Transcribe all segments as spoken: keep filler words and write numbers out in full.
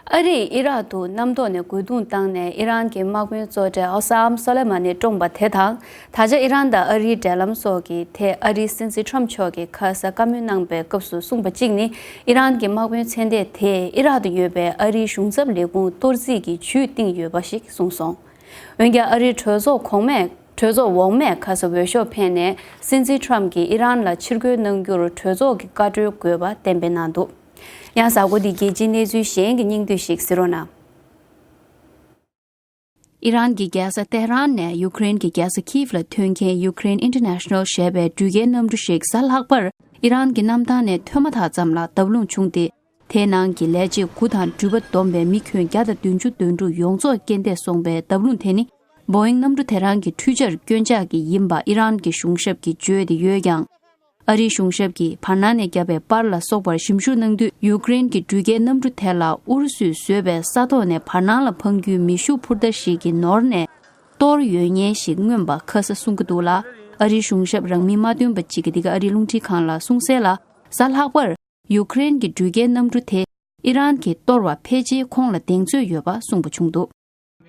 ཨ་རིས་ཨི་རག་ཏུ་གནམ་ཐོག་ནས་རྒོལ་རྡུང་བཏང་ནས་ཨི་རན་གྱི་དམག་དཔོན་གཙོ་གྲས་ཨོ་སམ་སོ་ལེ་མ་ནི་བཀྲོངས་པ་དེ་དང་། ད་ཆ་ཨི་རན་དང་ཨ་རིའི་འབྲེལ་ལམ་སོགས་ཀྱི་ཐད་ཨ་རིའི་སྲིད་འཛིན་ཁྲམ་མཆོག་གིས་ཁ་ས་བཀའ་མོལ་གནང་པའི་སྐབས་སུ་གསུངས་པ་གཅིག་ནི། ཨི་རན་གྱི་དམག་དཔོན་ཚན་སྡེ་དེས་ཨི་རག་ཏུ་ཡོད་པའི་ཨ་རིའི་གཞུང་ཚབ་ལས་ཁུངས་གཏོར་རྩིས་ཀྱི་ཇུས་བཏིང་ཡོད་པ་ཞིག་གསུངས་སོང་། འོན་ཀྱང་ཨ་རིའི་གྲོས་ཚོགས་གོང་མས། གྲོས་ཚོགས་འོག་མས་ཁ་ས་འོས་ཤོག་འཕེན་ནས་སྲིད་འཛིན་ཁྲམ་གྱིས་ཨི་རན་ལ་ཕྱིར་རྒོལ་གནང་རྒྱུར་གྲོས་ཚོགས་ཀྱི་བཀའ་འཁྲོལ་དགོས་པ་གཏན་འབེབས་གནང་འདུག། ཡང་གཟའ་འཁོར་འདིའི་རྒྱལ་སྤྱིའི་གནས་ཚུལ་གཞན་གྱི་སྙིང་བསྡུས་ཤིག་གཟིགས་རོགས་གནང་། ཨི་རན་གྱི་རྒྱལ་ས་ཏེ་ཧ་རན་ནས་ཡུ་ཀེ་རེན་གྱི་རྒྱལ་ས་ཁིབ་ལ་ཐོན་མཁན་Ukraine International ཞེས་པའི་འགྲུལ་སྐྱེལ་གནམ་གྲུ་ཞིག་གཟའ་ལྷག་པར་ཨི་རན་གྱི་གནམ་ཐང་ནས་ཐོན་མ་ཐག་ཙམ་ལ་བརྡབ་ལྷུང་བྱུང་སྟེ། དེའི་ནང་གི་ལས་བྱེད་དགུ་དང་འགྲུལ་པ་བསྡོམས་པའི་མི་ཁྱོན་བརྒྱ་དང་བདུན་ཅུ་དོན་དྲུག་ཡོངས་རྫོགས་རྐྱེན་འདས་སོང་པའི་བརྡབ་ལྷུང་དེ་ནི། Boeing གནམ་གྲུ་དེ་རང་གི་འཕྲུལ་ཆར་སྐྱོན་ཆག་གིས་ཡིན་པ་ཨི་རན་གྱི་གཞུང་ཞབས་ཀྱིས་བརྗོད་དེ་ཡོད་ཀྱང་། ཨ་རིའི་གཞུང་ཞབས་ཀྱིས་བར་སྣང་ནས་བརྒྱབ་པའི་པར་ལ་སོགས་པར་ཞིབ་འཇུག་གནང་དུས། ཡུ་ཀེ་རེན་གྱི་འགྲུལ་སྐྱེལ་གནམ་གྲུ་དེ་ལ་ཨུ་རུ་སུས་བཟོས་པའི་ས་ཐོག་ནས་བར་སྣང་ལ་འཕང་རྒྱུའི་མེ་ཤུགས་འཕུར་མདའ་ཞིག་གི་ནོར་ནས་གཏོར་ཡོད་ཉེན་ཞིག་མངོན་པ་ཁ་ས་གསུང་གི་འདུག་ལ། ཨ་རིའི་གཞུང་ཞབས་རང་མིང་མ་བཏོན་པ་གཅིག་གིས་འདི་ག་ཨ་རིའི་རླུང་འཕྲིན་ཁང་ལ་གསུངས་གསལ་ལ། གཟའ་ལྷག་པར། ཡུ་ཀེ་རེན་གྱི་འགྲུལ་སྐྱེལ་གནམ་གྲུ་དེ་ཨི་རན་གྱིས་གཏོར་བ་ཕལ་ཆེར་ཁོང་ལ་གདེང་ཚོད་ཡོད་པ་གསུངས་པ་བྱུང་འདུག།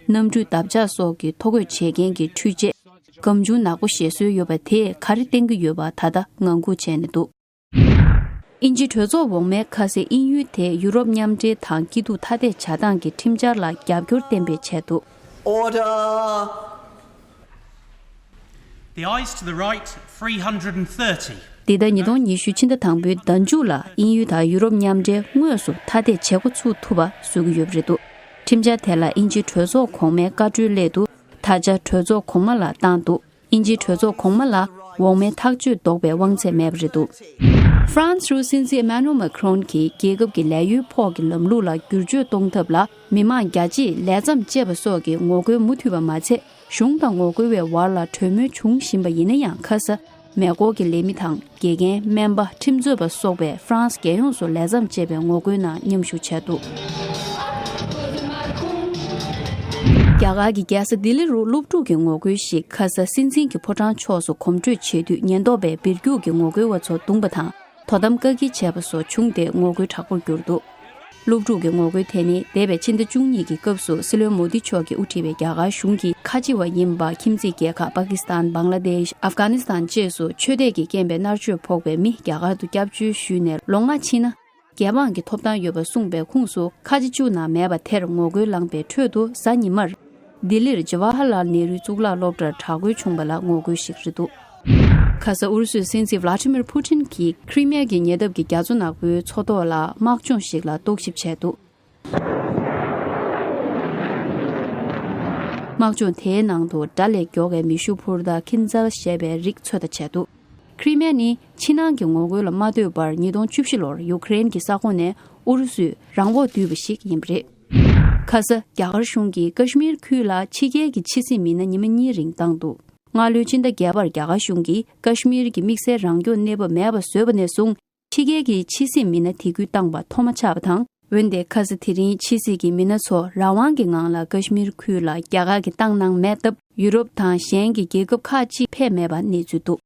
གནམ་གྲུས་འདབ་ཆགས་སོགས་ཀྱི་ཐོ་འགོད་བྱེད་མཁན་གྱི་འཕྲུལ་ཆས་སྒམ་ཆུང་ནག་པོ་བཞེས་སྲོལ་ཡོད་པ་དེས་ག་རེ་བསྟན་གྱི་ཡོད་པ་ད་ལྟ་ངང་སྒུག་བྱས་ནས་འདུག། དབྱིན་ཇིའི་གྲོས་ཚོགས་འོག་མའི་ཁ་སའི་དབྱིན་ཡུལ་དེ་ཡུ་རོབ་མཉམ་འབྲེལ་དང་སྐྱིད་སྡུག་ཐ་དད་བྱ་སྟངས་ཀྱི་ཁྲིམས་འཆར་ལ་རྒྱབ་སྐྱོར་གཏན་འབེབས་བྱས་འདུག། Order! The eyes to the right, three hundred and thirty. འདི་ཟླ་ཉིས་སྟོང་ཉི་ཤུ་ཕྱི་ཟླ་དང་པོའི་ཟླ་མཇུག་ལ་དབྱིན་ཡུལ་དང་ཡུ་རོབ་མཉམ་འབྲེལ་དངོས་སུ་ཐ་དད་བྱེད་འགོ་ཚུགས་ཐུབ་པ་བཟོ་གི་ཡོད་པ་རེད་འདུག། ཁྲིམས་འཆར་དེ་ལ་དབྱིན་ཇིའི་གྲོས་ཚོགས་གོང་མའི་བཀའ་འཁྲོལ་སླེབས་འདུག། ད་ཆ་གྲོས་ཚོགས་གོང་མ་ལ་བཏང་འདུག། དབྱིན་ཇིའི་གྲོས་ཚོགས་གོང་མ་ལ་འོག་མའི་ཐག་གཅོད་ལྡོག་པའི་དབང་ཚད་མེད་པ་རེད་འདུག། ཧྥ་རན་སི་རུ་སྲིད་འཛིན་Emmanuel Macron གྱིས་རྒྱལ་ཁབ་ཀྱི་ལས་གཡོལ་ཕོགས་ཀྱི་ལམ་ལུགས་ལ་བསྒྱུར་བཅོས་གཏོང་ཐབས་ལ་མི་མང་རྒྱ་ཆེས་ལས་མཚམས་བཅད་པ་སོགས་ཀྱི་ངོ་རྒོལ་མུ་མཐུད་པ་མ་ཚད། གཞུང་དང་ངོ་རྒོལ་བའི་བར་ལ་གྲོས་མོལ་བྱུང་བཞིན་པ་ཡིན་ན་ཡང་། ཁ་ས་མེ་འཁོར་གྱི་ལས་མི་དང་དགེ་རྒན། སྨན་པ། ཁྲིམས་རྩོད་པ་སོགས་པས་ཧྥ་རན་སི་རྒྱལ་ཡོངས་སུ་ལས་མཚམས་བཅད་པའི་ངོ་རྒོལ་ནང་མཉམ་ཞུགས་བྱས་འདུག། རྒྱ་གར་གྱི་རྒྱལ་ས་ལྡི་ལི་རུ་སློབ་ཕྲུག་གི་ངོ་རྒོལ་ཞིག་ཁ་ས་སྲིད་འཛིན་གྱི་ཕོ་བྲང་ཕྱོགས་སུ་གོམ་བགྲོད་བྱེད་དུས། ཉེན་རྟོག་པས་སྦིར་རྒྱུག་གི་ངོ་རྒོལ་བ་ཚོ་བརྡུངས་པ་དང་། དོ་དམ་བཀག་སྐྱིལ་བྱས་པ་སོགས་བྱུང་སྟེ། ངོ་རྒོལ་དྲག་པོར་གྱུར་འདུག། སློབ་ཕྲུག་གི་ངོ་རྒོལ་དེ་ནི་འདས་པའི་ཕྱི་ཟླ་བཅུ་གཉིས་ཀྱི་སྐབས་སུ་སྲིད་བློན་མོ་དི་མཆོག་གིས་དབུ་ཁྲིད་པའི་རྒྱ་གར་གཞུང་གི་ཁ་ཆེ་བ་ཡིན་པ་ཁྱིམ་མཚེས་རྒྱལ་ཁབ་པ་ཀི་སི་ཐན། བང་ལ་དེཤ། ཨབ་གྷ་ནི་སི་ཐན་བཅས་སུ་ཆོས་དད་ཀྱི་རྐྱེན་པས་མནར་གཅོད་ཕོག་པའི་མི་རྒྱ་གར་དུ་སྐྱབས་བཅོལ་ཞུས་ནས་ལོ་ལྔ་ཕྱིན་ན་རྒྱལ་འབངས་ཀྱི་ཐོབ་ཐང་ཡོད་པ་གསུངས་པའི་ཁོངས་སུ། ཁ་ཆེ་བཅུ་ནང་མེད་པ་དེར་ངོ་རྒོལ་ལངས་པའི་ཁྲོད་དུ། གཟའ་ཉི་མར་ལྡི་ལིར་ཇ་ཝ་ཧར་ལཱལ་ནེ་རུའི་གཙུག་ལག་སློབ་གྲྭར་དྲག་རྒོལ་བྱུང་བ་ལ་ངོ་རྒོལ་ཞིག་རེད་འདུག། ཁ་ས་ཨུ་རུ་སུའི་སྲིད་འཛིན་Vladimir Putin གྱིས་ཁྲི་མེ་གི་ཉེ་འདབས་ཀྱི་རྒྱ་མཚོ་ནག་པོའི་མཚོ་ཐོག་ལ་དམག་སྦྱོང་ཞིག་ལ་རྟོག་ཞིབ་བྱས་འདུག། དམག་སྦྱོང་དེའི་ནང་དུ་དགྲ་ལས་མགྱོགས་པའི་མེ་ཤུགས་འཕུར་མདའ་Kinzhal ཞེས་པའི་རིགས་ཚོད་ལྟ་བྱས་འདུག། ཁྲི་མེ་ནི་ཕྱི་ནང་གི་ངོ་རྒོལ་ལ་མ་ལྟོས་པར། ཉིས་སྟོང་བཅུ་བཞི་ལོར་ཡུ་ཀེ་རེན་གྱི་ས་ཁོངས་ནས་ཨུ་རུ་སུས་རང་དབང་བསྡུས་པ་ཞིག་ཡིན་པ་རེད། ཁ་ས་རྒྱ་གར་གཞུང་གིས་ཀ་ཤི་མིར་ཁུལ་ལ་ཕྱི་རྒྱལ་གྱི་ཕྱི་སྲིད་མི་སྣ་ཉི་མ་གཉིས་རིང་བཏང་འདུག། སྔ་ལོའི་ཕྱི་ཟླ་བརྒྱད་པར་རྒྱ་གར་གཞུང་གིས་ཀ་ཤི་མིར་གྱི་དམིགས་བསལ་རང་སྐྱོང་གནས་བབ་མེད་པ་བཟོས་པ་ནས་བཟུང་། ཕྱི་རྒྱལ་གྱི་ཕྱི་སྲིད་མི་སྣ་དེ་ཁུལ་བཏང་པ་ཐོག་མ་ཆགས་པ་དང་། འོན་ཏེ་ཁ་ས་དེ་རིང་ཕྱི་སྲིད་ཀྱི་མི་སྣ་ཚོ་རང་དབང་གི་ངང་ལ་ཀ་ཤི་མིར་ཁུལ་ལ་རྒྱ་གར་གྱིས་བཏང་གནང་མེད་སྟབས། ཡུ་རོབ་དང་གཞན་གྱི་རྒྱལ་ཁབ་ཁག་ཅིག་ཕེབས་མེད་པ་གནས་ཚུལ་འདུག།